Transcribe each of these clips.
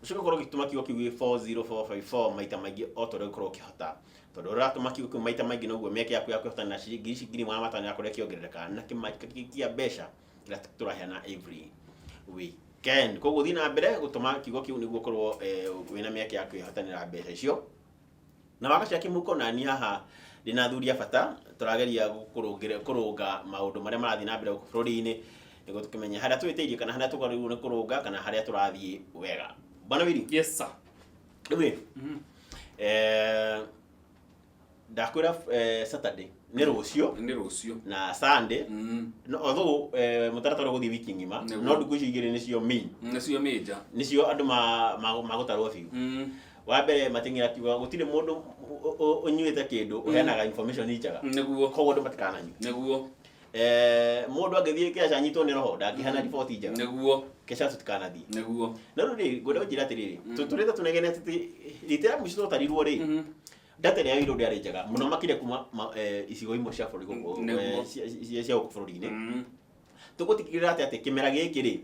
Ũcoke ũkorwo ũgĩtũma kiugo kĩu gĩ 40454 maita maingĩ o ta ũrĩa ũngĩkorwo ũkĩhota. Tondũ ũrĩa ũratũma kiugo kĩu maita maingĩ noguo mĩeke yaku ya kwĩhotanĩra ciringi ici 1500 ĩrakorwo ĩkĩongerereka na kĩmanjĩka gĩkĩ kĩa mbeca kĩrĩa tũraheana every weekend. Koguo thiĩ na mbere gũtũma kiugo kĩu nĩguo ũkorwo wĩna mĩeke ya kwĩhotanĩra mbeca icio. Na wagacia kĩmũko na niĩ haha ndĩna athuri a bata tũrageria kũrũnga maũndũ marĩa marathiĩ na mbere gũkũ bũrũri-inĩ nĩguo tũkĩmenye harĩa tũhĩtĩirie kana harĩa tũgĩrĩirwo nĩ kũrũnga kana harĩa tũrathiĩ wega. Bwana Willy. Yes sir. Rĩu rĩ, ndakwĩra Saturday nĩ rũciũ. Nĩ rũciũ. Na Sunday. No, although mũtaratara ũgũthiĩ wiki ng'ima, no ndukũ icio igĩrĩ nĩcio main. Nĩcio major. Nĩcio andũ magũtarwo biũ. Wa mbere mating'ira kiuga gũtirĩ mũndũ ũnyuĩte kĩndũ ũheanaga information njega. Koguo andũ matikananyue. Mũndũ angĩthiĩ kĩaca anyitwo nĩ roho ndangĩheana riboti njega. Kĩaca tũtikanathiĩ. No rĩu rĩ, ngwenda gũnjĩra atĩrĩrĩ, tũtũrĩte tũnegenete atĩ rita rĩa mũico twatarirwo rĩ, data ĩrĩa yoirwo ndĩarĩ njega mũno makĩria kuma icigo imwe cia bũrũri gũkũ, cia gũkũ bũrũri-inĩ. Tũgũtigĩrĩra atĩ atĩ kĩmera gĩkĩ rĩ,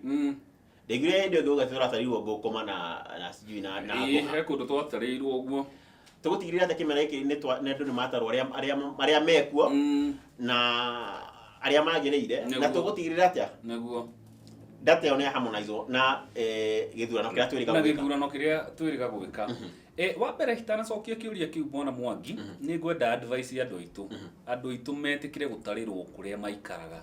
ndaiguire hĩndĩ ĩyo ngĩuga tũratarirwo ngũkũma na sijui na ngũha. He kũndũ twatarĩirwo ũguo. Tũgũtigĩrĩra atĩ kĩmera gĩkĩ nĩ andũ nĩ matarwo arĩa mekuo na arĩa magĩrĩire, na tũgũtigĩrĩra atĩa? Data ĩyo nĩ ya harmonizwo na gĩthurano kĩrĩa twĩrĩga Na gwĩka. Gĩthurano kĩrĩa twĩrĩga gwĩka. Wa mbere itanacokia kĩũria kĩu Bwana Mwangi, nĩ ngwenda advice ya andũ aitũ. Andũ aitũ metĩkĩre gũtarĩrwo kũrĩa maikaraga.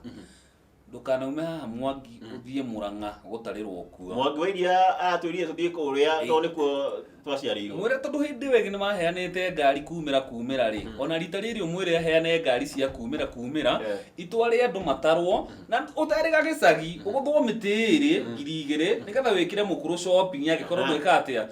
Ndũkanaume haha Mwangi ũthiĩ Murang'a gũtarĩrwo kuo. Mwangi wa iria aratwĩrire tũthiĩ kũrĩa tondũ nĩkuo twaciarĩirwo. Mwĩre tondũ hĩndĩ ĩyo ĩngĩ nĩmaheanĩte ngari kumĩra kumĩra rĩ, ona rita rĩrĩ ũmwĩre aheane ngari cia kumĩra kumĩra, itware andũ matarwo, na ũterĩga gĩcagi, ũgũthwo mĩtĩ ĩrĩ, 2000, nĩgetha wĩkĩre mũkũrũ shopping angĩkorwo ndwĩka atĩa.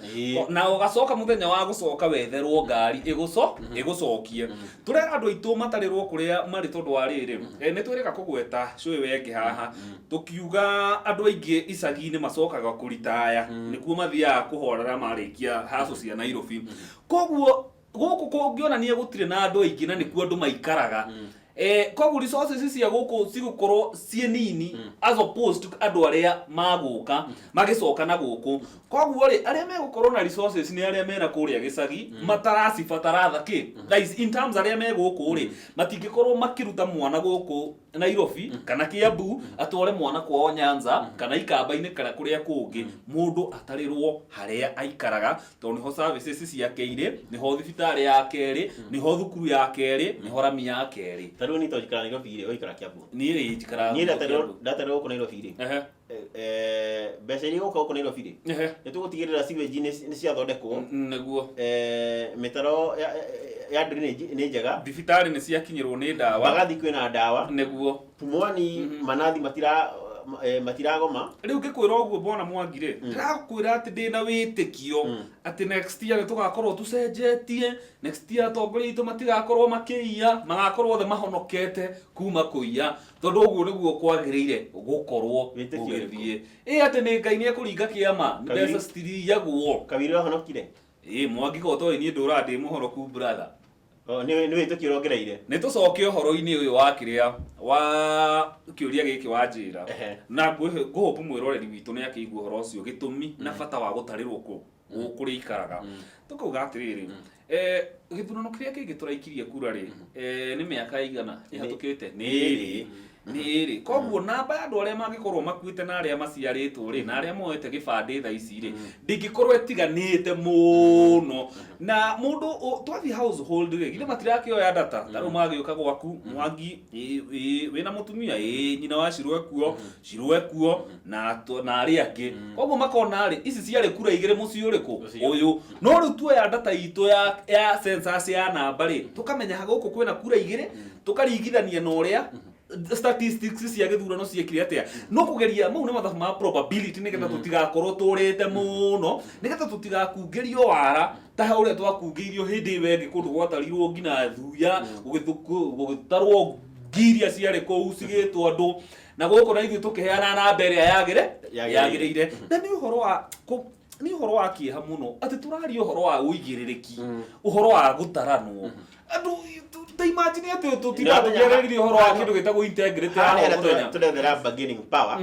Na ũgacoka mũthenya wa gũcoka wetherwo ngari ĩgũcokie. Tũrera andũ aitũ matarĩrwo kũrĩa marĩ tondũ wa rĩrĩ, nĩ twĩrĩga kũgweta cũĩ wengĩ haha, tũkiuga andũ aingĩ icagi-inĩ macokaga kũritaya, nĩkuo mathiaga kũhorera marĩkia haco cia Nairobi. Koguo gũkũ kũngĩonania gũtirĩ na andũ aingĩ na nĩkuo andũ maikaraga, koguo resources cia gũkũ cigũkorwo ciĩ nini as opposed to andũ arĩa magũka magĩcoka na gũkũ. Koguo rĩ, arĩa megũkorwo na resources nĩ arĩa mena kũrĩa gĩcagi mataracibatara tha kĩ that is in terms arĩa me gũkũ rĩ, matingĩkorwo makĩruta mwana gũkũ Nairobi kana Kiambu atware mwana kwao Nyanza kana Ikamba-inĩ kana kũrĩa kũngĩ. Mũndũ atarĩrwo harĩa aikaraga tondũ nĩho services ciake irĩ, nĩho thibitarĩ yake ĩrĩ, nĩho thukuru yake ĩrĩ, nĩho rami yake ĩrĩ. Ta rĩu niĩ to njikaraga Nairobi rĩ, ũgaikara Kiambu. Niĩ rĩ, njikaraga Niĩ gũkũ Kiambu. Ndatarĩrwo gũkũ Nairobi rĩ, mbeca iria igũka gũkũ Nairobi rĩ, nĩ tũgũtigĩrĩra sewage nĩ ciathondekwo. Mĩtaro ya drainage nĩ njega. Thibitarĩ nĩ ciakinyĩrwo nĩ ndawa. Mbagathi kwĩna ndawa. Pumwani manathi matiragoma. Rĩu ngĩkwĩra ũguo Bwana Mwangi rĩ, ndĩrakwĩra atĩ ndĩna wĩtĩkio atĩ next year nĩ tũgakorwo tũcenjetie, next year atongoria aitũ matigakorwo makĩiya, magakorwo othe mahonokete kuma kũiya, tondũ ũguo nĩguo kwagĩrĩire gũkorwo Wĩtĩkio ũrĩkũ? gũgĩthiĩ. Ĩ atĩ nĩ Ngai nĩ ekũringa kĩama, mbeca citiriyagwo. Kawiri wahonokire? Ĩ Mwangi ko toĩ niĩ ndũraga ndĩ mũhoroku brother. Oh, nĩ wĩtĩkio ũrongereire. Nĩ tũcoke ũhoro-inĩ ũyũ wa kĩrĩa wa kĩũria gĩkĩ wanjĩra. Na ngũhope mwĩroreri witũ nĩ akĩigua ũhoro ũcio, gĩtũmi na bata wa gũtarĩrwo kũrĩa ikaraga. Tũkauga atĩrĩrĩ, gĩthurano kĩrĩa kĩngĩ tũraikirie kura rĩ, nĩ mĩaka ĩigana ĩhatũkĩte? Nĩ ĩrĩ. Nĩ ĩrĩ. Koguo namba ya andũ arĩa mangĩkorwo makuĩte na arĩa maciarĩtwo rĩ, na arĩa moete gĩbandĩ thaa ici rĩ, ndĩngĩkorwo ĩtiganĩte mũno. Na mũndũ twathiĩ household rĩ, githĩ matirakĩoya data? Ta rĩu magĩũka gwaku, Mwangi, wĩna mũtumia, nyina wa Shiro ekuo, Shiro ekuo, na arĩa angĩ. Koguo makona rĩ, ici ciarĩ kura igĩrĩ mũciĩ ũrĩkũ? Ũyũ. No rĩu tuoya data itũ ya census ya namba rĩ, tũkamenya gũkũ kwĩna kura igĩrĩ, tũkaringithania na ũrĩa statistics cia gĩthurano ciekire atĩa. No kũgeria mau nĩ mathabu ma probability nĩgetha tũtigakorwo tũrĩte mũno, nĩgetha tũtigakungĩrio wara ta ũrĩa twakungĩirio hĩndĩ ĩyo ĩngĩ kũndũ gwatarirwo nginya thuya, gũgĩtarwo ngi iria ciarĩ kũu cigĩtwo andũ, na gũkũ na ithuĩ tũkĩheana namba ĩrĩa yagĩrĩire. Na nĩ ũhoro wa nĩ ũhoro wa kĩeha mũno atĩ tũraria ũhoro wa ũigĩrĩrĩki, ũhoro wa gũtaranwo. Andũ ta imagine atĩ tũtindaga tũkĩarĩrĩria ũhoro wa kĩndũ gĩtagwo integrity ya Haha o mũthenya. Tũrethera bargaining power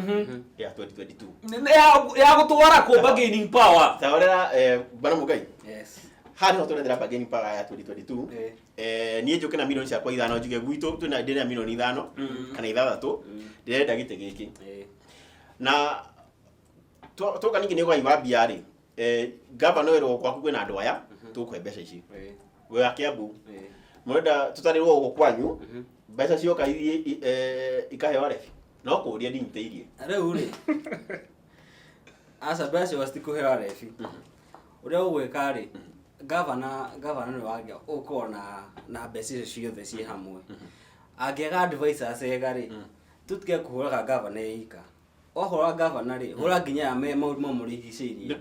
ya 2022. Ya gũtwara kũ bargaining power? Taorera, bwana Mugai. Yes. Haha nĩho tũrethera bargaining power ya 2022. Niĩ njũke na milioni ciakwa 5, njuge gwitũ twĩna, ndĩna milioni 5 kana 6, ndĩrenda gĩtĩ gĩkĩ. Na twoka ningĩ nĩ ũgai wa mbia rĩ, gavana werwo gwaku kwĩna andũ aya tũkũhe mbeca ici. We wa Kiambu mũrenda tũtarĩrwo gũkũ kwanyu, mbeca cioka ithiĩ ikaheo arebi, no kũria ndinyitĩirie. Rĩu rĩ, aca, mbeca ciao citikũheo arebi. Ũrĩa ũgwĩka rĩ, gavana nĩwe wagĩa ũkorwo na mbeca icio ciothe ciĩ hamwe. Angĩaga advisors ega rĩ, tũtige kũhũraga gavana ĩika. Wahũra gavana rĩ, hũra nginya aya me maũndũ mamũrigicĩirie.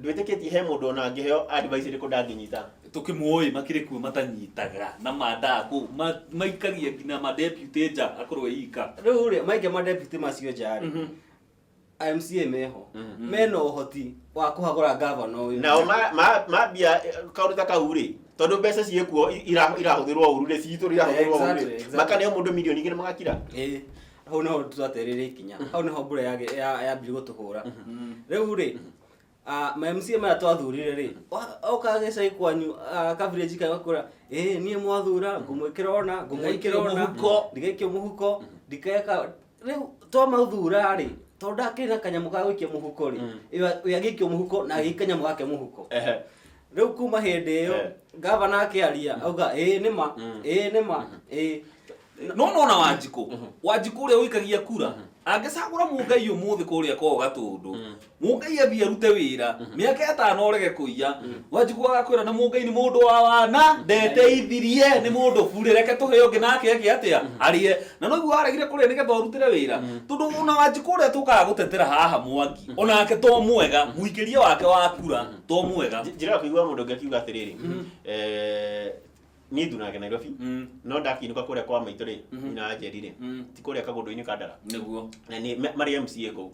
Ndwĩtĩkĩtie he mũndũ ona angĩheo advice ĩrĩkũ ndangĩnyita? Tũkĩmoĩ makĩrĩ kuo matanyitaga na mandaga kũ maikagia nginya ma deputy nja akorwo e ika. Rĩu rĩ, maikia ma deputy macio nja rĩ, MCA meho mena ũhoti wa kũhagũra gavana ũyũ. Nao mambia kaũndũ ta kau rĩ, tondũ mbeca ciĩkuo irahũthĩrwo ũru rĩ, citũ irahũthĩrwo ũru rĩ, makaneo mũndũ milioni 2 magakira. Ĩĩ, hau niho twaterire ikinya, hau niho mbura yambirie gũtũhũra. Rĩu rĩ, ma MCA maya twathurire rĩ, oka gĩcagi kwanyu, ka village kanyu, gakũra, ĩĩ, niĩ mwathura ngũmwĩkĩra ona ngũmwĩkĩra ona mũhuko. Ndigaikio mũhuko, ndikeka. Rĩu twamathura rĩ, tondũ ndakĩrĩ na kanyamũ ga gũikia mũhuko rĩ, we agĩikio mũhuko na agĩikia kanyamũ gake mũhuko. Rĩu kuma hĩndĩ ĩyo, gavana akĩaria auga, "Ĩĩ nĩma, ĩĩ nĩma, ĩĩ." No nona Wanjikũ ũrĩa ũikagia kura angĩcagũra Mũngai ũmũthĩ kũrĩa kwao Gatũndũ, Mũngai athiĩ arute wĩra mĩaka 5 ũrege kũiya, Wanjikũ agakwĩra na Mũngai nĩ mũndũ wa wana, ndeteithirie, nĩ mũndũ burĩ, reke tũhe ũngĩ nake eke atĩa, arĩe. Na noguo waregire kũrĩa nĩgetha ũrutĩre wĩra, tondũ ona Wanjikũ ũrĩa tũkaga gũtetera haha, Mwangi onake to mwega, mũikĩria wake wa kura to mwega. Njĩra ya kũigua mũndũ ũngĩ akiuga atĩrĩrĩ, niĩ ndunage Nairobi, no ndakinũka kũrĩa kwa maitũ rĩ, nyina wa Njeri rĩ, ti kũrĩa kagũndũ-inĩ ka Ndara, na nĩ marĩ MCA kũu,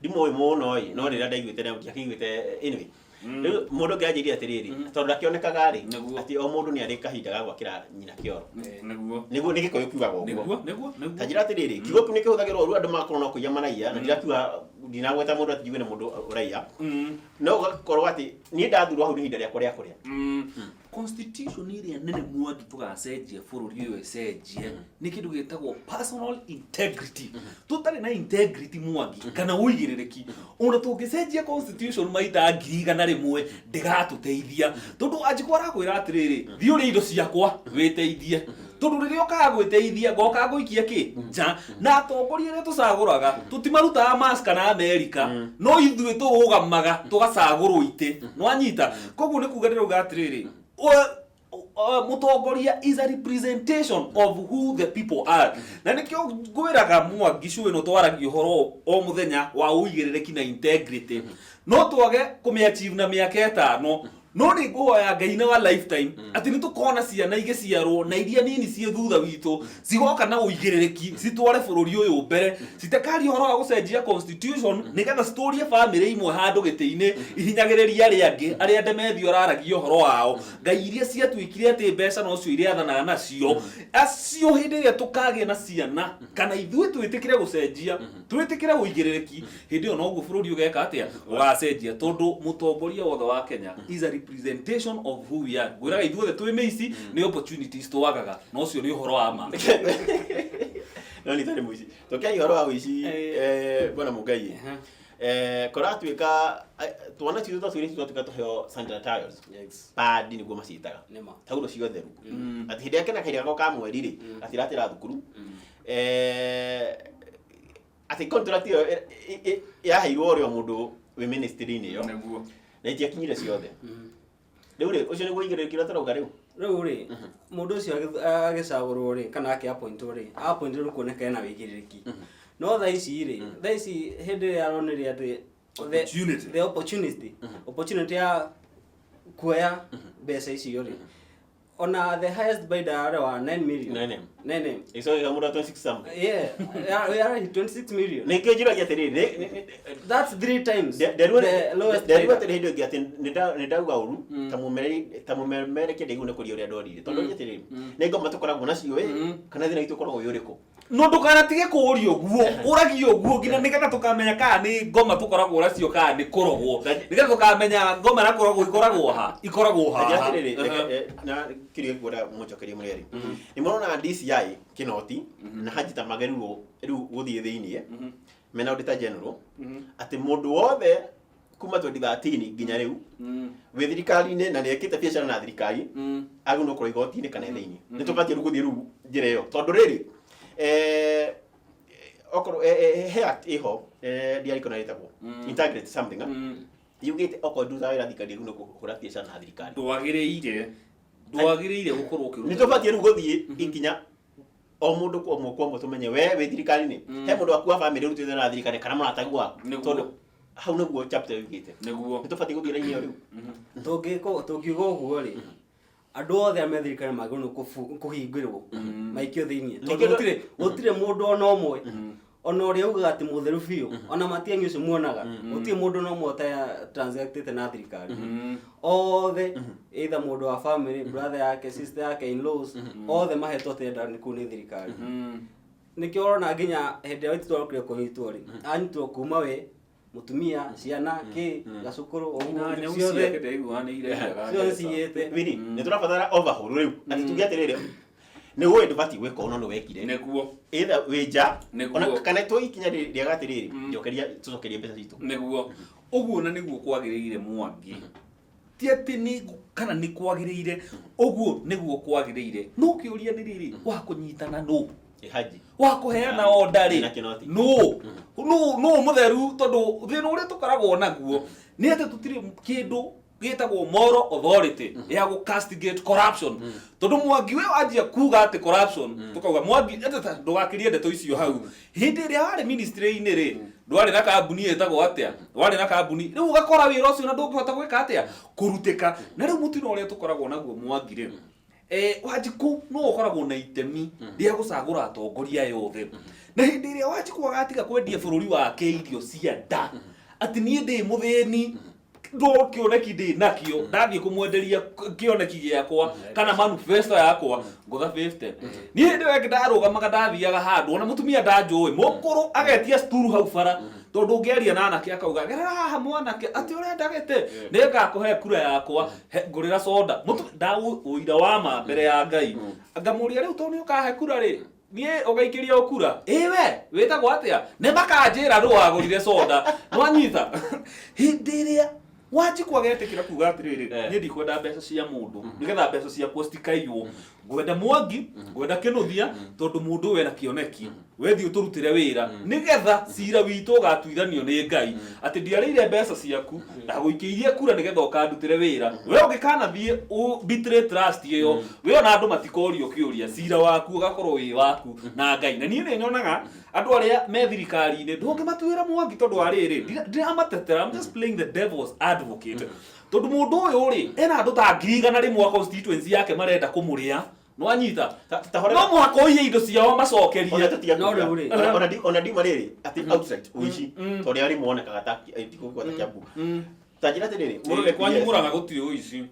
ndimũĩ mũno ĩ, no rĩrĩa ndaiguĩte na ndiakĩiguĩte. Anyway, rĩu mũndũ ũngĩ anjĩrire atĩrĩrĩ, tondũ ndakĩonekaga rĩ, atĩ o mũndũ nĩ arĩ kahinda ga gwakĩra nyina kĩoro. Nĩguo nĩ Gĩkũyũ kiugaga ũguo. nĩguo nĩguo nĩguo Ta njĩra atĩrĩrĩ, kiugo kĩu nĩ kĩhũthagĩrwo ũru, andũ magakorwo no kũiya maraiya, na ndirakiuga, ndinagweta mũndũ atĩ njigue nĩ mũndũ ũraiya, no ũgakorwo atĩ niĩ ndathurwo hau nĩ ihinda rĩakwa rĩa kũrĩa. Constitution ĩrĩa nene, Mwangi, tũgacenjia bũrũri ũyũ ĩcenjie nĩ kĩndũ gĩtagwo personal integrity. Tũtarĩ na integrity, Mwangi, kana ũigĩrĩrĩki, ona tũngĩcenjia constitution maita 100,000 ndĩgatũteithia, tondũ Wanjikũ arakwĩra atĩrĩrĩ, thiĩ ũrĩe indo ciakwa wĩteithie, tondũ rĩrĩa ũkaga gwĩteithia ngoka ngũikie kĩ nja. Na atongoria arĩa tũcagũraga tũtimarutaga Mars kana Amerika, no ithuĩ tũrũgamaga tũgacagũrwo itĩ nwanyita. Koguo nĩ kuga ndĩrauga atĩrĩrĩ, mũtongoria is a representation of who the people are. Na nĩkĩo ngwĩraga Mwangi cu ĩno twaragia ũhoro o mũthenya wa ũigĩrĩrĩki na integrity. No twage kũmĩ achieve na mĩaka 5, no nĩ ngũhoya Ngai na wa lifetime atĩ nĩ tũkona ciana igĩciarwo na iria nini ciĩ thutha witũ cigoka na ũigĩrĩrĩki, citware bũrũri ũyũ mbere, citekaria ũhoro wa gũcenjia constitution nĩgetha citũrie bamĩrĩ imwe handũ gĩtĩ-inĩ, ihinyagĩrĩria arĩa angĩ, arĩa Ndemethio araragia ũhoro wao, ngai iria ciatuĩkire atĩ mbeca nocio irĩathanaga nacio acio. Hĩndĩ ĩrĩa tũkagĩa na ciana kana ithuĩ twĩtĩkĩre gũcenjia, twĩtĩkĩre ũigĩrĩrĩki, hĩndĩ ĩyo noguo bũrũri ũgeka atĩa, ũgacenjia, tondũ mũtongoria wothe wa Kenya is a representation of who we are. Ngwĩraga ithuothe twĩ mĩici, nĩ opportunities twagaga, na ũcio nĩ ũhoro wa ma. No nĩ tarĩ mũici tũkĩaria ũhoro wa ũici. Bwana Mũngai, kũratuĩka twana citũ twa tũirĩtu twatuĩka tũheo sanitary towels, padi nĩguo maciĩtaga, Nĩma. taurũ cio theru, atĩ hĩndĩ ĩrĩa kena kahinda gako ka mweri rĩ, gatiratĩra thukuru, atĩ contract ĩyo yaheirwo ũrĩa mũndũ wĩ ministry-inĩ ĩyo, na itiakinyire ciothe. Rĩu rĩ, ũcio nĩguo ũigĩrĩrĩki ũrĩa tũrauga rĩu. Rĩu rĩ, mũndũ ũcio agĩcagũrwo rĩ, kana akĩ appointwo rĩ, appointirwo kuoneka ena wĩigĩrĩrĩki. No thaa ici rĩ, thaa ici hĩndĩ ĩrĩa aronire atĩ Opportunity. The opportunity ya kuoya mbeca icio rĩ. Ona the highest bidder arĩ wa 9 million. 9M. 9M. Ĩcoke mũndũ 26 something. Yeah, yarĩ 26 million. Nĩkĩo njũragia atĩrĩrĩ, That's three times the lowest nderirwo bidder. atĩrĩ hĩndĩ ĩngĩ atĩ nĩ ndauga ũru ta mũmemerekia ndaigua nĩ kũria ũrĩa ndorire, tondũ nĩ atĩrĩrĩ, nĩ ngoma tũkoragwo nacio ĩ, kana thĩna witũ ũkoragwo wĩ ũrĩkũ? No ndũkanatige kũũria ũguo, ũragie ũguo nginya nĩgetha tũkamenya kana nĩ ngoma tũkoragwo nacio kana nĩ kũrogwo, nĩgetha tũkamenya ngoma na kũrogwo ikoragwo ha, ikoragwo Na njĩra haha. atĩrĩrĩ, reke, na kĩrĩa ngwenda mũnjokerie mũrĩ erĩ, nĩ mũrona DCI Kinoti na Haji ta magĩrĩirwo rĩu gũthiĩ thĩiniĩ mena Auditor General, atĩ mũndũ wothe kuma 2013 nginya rĩu wĩ thirikari-inĩ na nĩ ekĩte biacara na thirikari agĩrĩirwo gũkorwo igoti-inĩ kana thĩiniĩ. Nĩ tũbatiĩ rĩu gũthiĩ rĩu njĩra ĩyo, tondũ rĩrĩ, okorwo he act ĩho, ndiarikana rĩtagwo integrity something, yugĩte okorwo ndutaga wĩra thirikari rĩu nĩ kũhũra biacara na thirikari. Ndwagĩrĩire gũkorwo ũkĩruta. Nĩ tũbatiĩ rĩu gũthiĩ ikinya o mũndũ kwa ũmwe kwa ũmwe, tũmenye we wĩ thirikari-inĩ, he mũndũ waku wa bamĩrĩ ũrutĩte na thirikari kana mũratagu waku, tondũ hau nĩguo chapter yugĩte. Nĩ tũbatiĩ gũthiĩ raini ĩyo rĩu. Tũngiuga ũguo rĩ, andũ othe arĩa me thirikari magĩrĩirwo kũhingĩrwo maikio thĩiniĩ, tondũ gũtirĩ mũndũ ona ũmwe, ona ũrĩa ugaga atĩ mũtheru biũ, ona Matiang'i ũcio muonaga, gũtirĩ mũndũ ona ũmwe ũtatransactĩte na thirikari. Othe, either mũndũ wa family, brother yake, sister yake, in-laws, othe mahetwo tender nĩ kũu nĩ thirikari. Nĩkĩo ũrona nginya hĩndĩ ĩrĩa Waititu arokire kũnyitwo rĩ, anyitwo kuma we mũtumia, ciana, kĩ gacukũrũ, ũguo Na nyau ciothe ciake ndaiguanĩire ciothe ciyĩte. Wini, nĩ tũrabatara overhaul rĩu, atĩ tuge atĩrĩrĩ, nĩ ũĩ ndũbatiĩ gwĩka ũũ no nĩ wekire, either wĩ nja ona kana tũ ikinya rĩaga atĩrĩrĩ, njokeria, tũcokerie mbeca citũ. Nĩguo ũguo, na nĩguo kwagĩrĩire, Mwangi. Ti atĩ nĩ kana nĩ kwagĩrĩire, ũguo nĩguo kwagĩrĩire, no kĩũria nĩ rĩrĩ, wa kũnyitana nũ? Haji wa kũheana order rĩ Na Kinoti. Nũ mũtheru? Tondũ thĩna ũrĩa tũkoragwo naguo nĩ atĩ tũtirĩ kĩndũ gĩtagwo moral authority ya gũ castigate corruption, tondũ Mwangi, we wanjia kuga atĩ corruption, tukauga Mwangi ete ndũgakĩrie ndeto icio hau. Hĩndĩ ĩrĩa warĩ ministry-inĩ rĩ, ndwarĩ na kambuni ĩtagwo atĩa? Warĩ na kambuni. Rĩu ũgakora wĩra ũcio na ndũngĩhota gwĩka atĩa, kũrutĩka. Na rĩu mũtino ũrĩa tũkoragwo naguo, Mwangi rĩ, Wanjikũ no ũkoragwo na itemi rĩa gũcagũra atongoria aya othe, na hĩndĩ ĩrĩa Wanjikũ agatiga kwendia bũrũri wake irio cia nda atĩ niĩ ndĩ mũthĩni no kĩoneki ndĩ nakĩo, ndathiĩ kũmwenderia kĩoneki gĩakwa kana manifesto yakwa ngũtha 50. Niĩ hĩndĩ ĩyo ĩngĩ ndarũgamaga, ndathiaga handũ ona mũtumia ndanjũĩ, mũkũrũ agetia sturu hau bara, tondũ ũngĩaria na anake akauga, "Gerera haha mwanake, atĩ ũrenda gĩtĩ, nĩngakũhe kura yakwa, ngũrĩra soda." Ũira wa ma mbere ya Ngai, ngamũria, "Rĩu tondũ nĩ ũkahe kura rĩ, niĩ ũgaikĩria o kura ĩ, we wĩtagwo atĩa?" Nĩ makanjĩra nũ wagũrire soda. Nwanyita hĩndĩ ĩrĩa Wanjikũ agetĩkĩra kuga atĩrĩrĩ, "Niĩ ndikwenda mbeca cia mũndũ, nĩgetha mbeca ciakwa citikaiywo, ngwenda Mwangi, ngwenda Kĩnũthia, tondũ mũndũ ũyũ ena kĩoneki, wethiĩ ũtũrutĩre wĩra, nĩgetha cira witũ ũgatuithanio nĩ Ngai atĩ ndiarĩire mbeca ciaku, ndagũikĩirie kura nĩgetha ũkandutĩre wĩra." We ũngĩkanathiĩ betray trust ĩyo, we ona andũ matikorio kĩũria, cira waku ũgakorwo wĩ waku na Ngai. Na niĩ nĩ nyonaga andũ arĩa me thirikari-inĩ ndũngĩmatuĩra, Mwangi, tondũ wa rĩrĩ, ndĩramatetera, I'm just playing the devil's advocate, tondũ mũndũ ũyũ rĩ ena andũ ta 100,000 a constituency yake marenda kũmũrĩa, nĩwanyita? Ta horera. No mũhaka ũiye indo ciao macokerie. Ona tũtiga No kuga. rĩu rĩ. Ona ndiuma rĩrĩ atĩ outright ũici tondũ arĩa monekaga ta tikũgwata Kiambu, ta njĩra atĩrĩrĩ, mũndũ nĩ Kwanyu PS. Mũrang'a gũtirĩ ũici.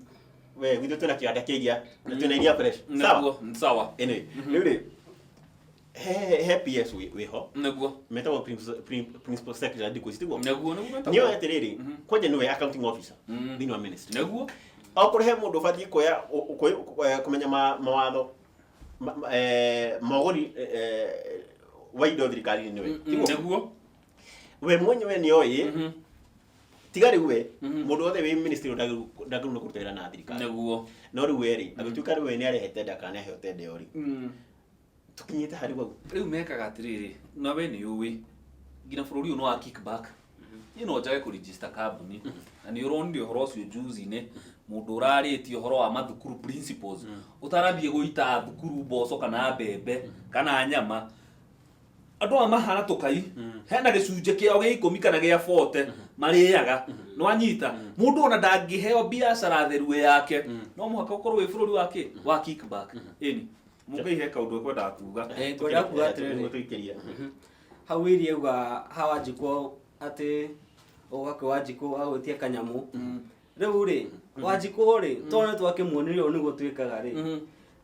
We gwitũ twĩna kĩganda kĩa iria na twĩna iria fresh, sawa? Nĩguo, sawa. Anyway, rĩu rĩ, he PS wĩho metagwo principal secretary ndikũ ici, tiguo? Nĩguo. Nĩoĩ atĩrĩrĩ, kwanja nĩwe accounting officer thĩinĩ wa ministry. Okorwo he mũndũ ũbatiĩ kuoya kũmenya mawatho mogũri wa indo thirikari-inĩ nĩwe, tiguo? Nĩguo. We mwenyewe nĩoĩ, tiga rĩu we, mũndũ wothe wĩ ministry ndagĩrĩirwo nĩ kũruta wĩra na thirikari. No rĩu we rĩ, agĩtuĩka rĩu we nĩ arehete tender kana nĩ aheo tender ĩyo rĩ, tũkinyĩte harĩ bau. Rĩu mekaga atĩrĩrĩ, na we nĩ ũĩ nginya bũrũri ũyũ nĩ wa kickback. Niĩ no njage kũregister kambuni, na nĩ ũronire ũhoro ũcio juzi-inĩ, mũndũ ũrarĩtie ũhoro wa mathukuru principals, ũtanathiĩ gũita thukuru mboco kana mbembe kana nyama, andũ aya mahana tũkai, hena gĩcunjĩ kĩao gĩa 10 kana gĩa 40 marĩaga. Nĩwanyita mũndũ ona ndangĩheo biacara theru yake, no mũhaka ũkorwo wĩ bũrũri wa kĩ wa kickback. Ĩni Mũngai he kaũndũ ekwendaga kuga. Ngwendaga kuga atĩrĩrĩ. Nĩguo tũikĩrie. Hau wĩirie auga ha Wanjikũ atĩ ũga kwĩ Wanjikũ agwĩtia kanyamũ. Rĩu rĩ, Wanjikũ rĩ, tondũ nĩ twakĩmuonirie ũũ nĩguo twĩkaga rĩ,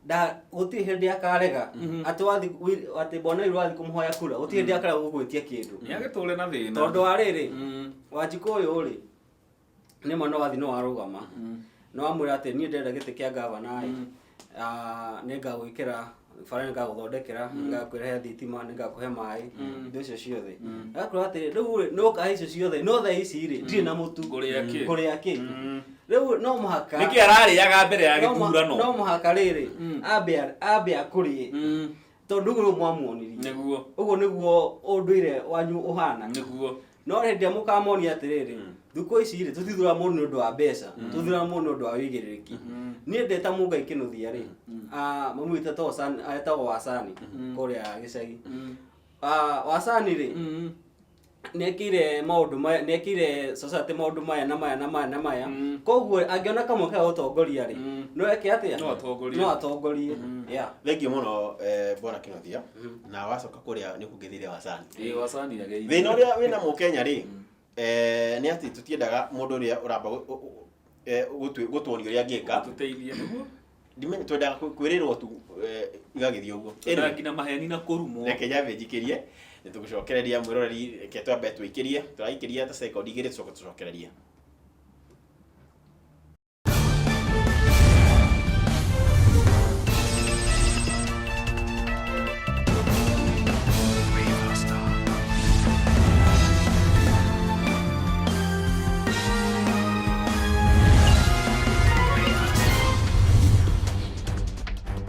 nda gũtirĩ hĩndĩ akarega atĩ wathi atĩ bwana Wiru wathiĩ kũmũhoya kura, gũtirĩ hĩndĩ akarega gũgwĩtia kĩndũ. Nĩ agĩtũre na thĩna. Tondũ wa rĩrĩ, Wanjikũ ũyũ rĩ, nĩ ma no wathiĩ no warũgama no wamwĩra atĩ niĩ ndĩrenda gĩtĩ kĩa gavana ĩ, nĩ ngagwĩkĩra bara, nĩ ngagũthondekera, nĩ ngakũrehe thitima, nĩ ngakũhe maĩ, indo icio ciothe. Agakwĩra atĩ rĩu rĩ, nĩ ũkahe icio ciothe, no thaa ici rĩ, ndirĩ na mũtu. Ngũrĩa kĩ? Ngũrĩa kĩ? Rĩu no mũhaka Nĩkĩ ararĩaga mbere ya gĩthurano? No mũhaka rĩrĩ, ambe akũrĩe, tondũ ũguo nĩguo mwamuonirie. Ũguo nĩguo ũndũire wanyu ũhana. No hĩndĩ ĩrĩa mũkamonia atĩrĩrĩ, thukũ ici rĩ, tũtithuraga mũndũ nĩ ũndũ wa mbeca, tũthuraga mũndũ nĩ ũndũ wa wĩigĩrĩrĩki. Niĩ ndĩ ta Mũngai Kĩnuthia rĩ, mami witũ etagwo etagwo Wacani kũrĩa gĩcagi. Wacani rĩ, nĩekĩire maũndũ maya, nĩekĩire society maũndũ maya na maya na maya na maya. Koguo angĩona kamweke ga gũtongoria rĩ, no eke atĩa? No atongorie. No atongorie. Yeah. Thengiũ mũno, bwana Kĩnuthia, na wacoka kũrĩa nĩ ũkũngĩthire Wacani. Ĩĩ, Wacani ageithie. Thĩna ũrĩa wĩna mũkenya rĩ, nĩ atĩ tũtiendaga mũndũ ũrĩa ũramba gũtuonia ũrĩa angĩka. Tũteithie nĩguo. Ndimenya twendaga kwĩrĩrwo tu, igagĩthiĩ ũguo. Twendaga nginya maheni na kũrumwo. Reke nyambe njikĩrie, nĩ tũgũcokereria mwĩroreri, reke twambe tũikĩrie, tũraikĩria ta sekondi 2 tũcoke tũcokererie.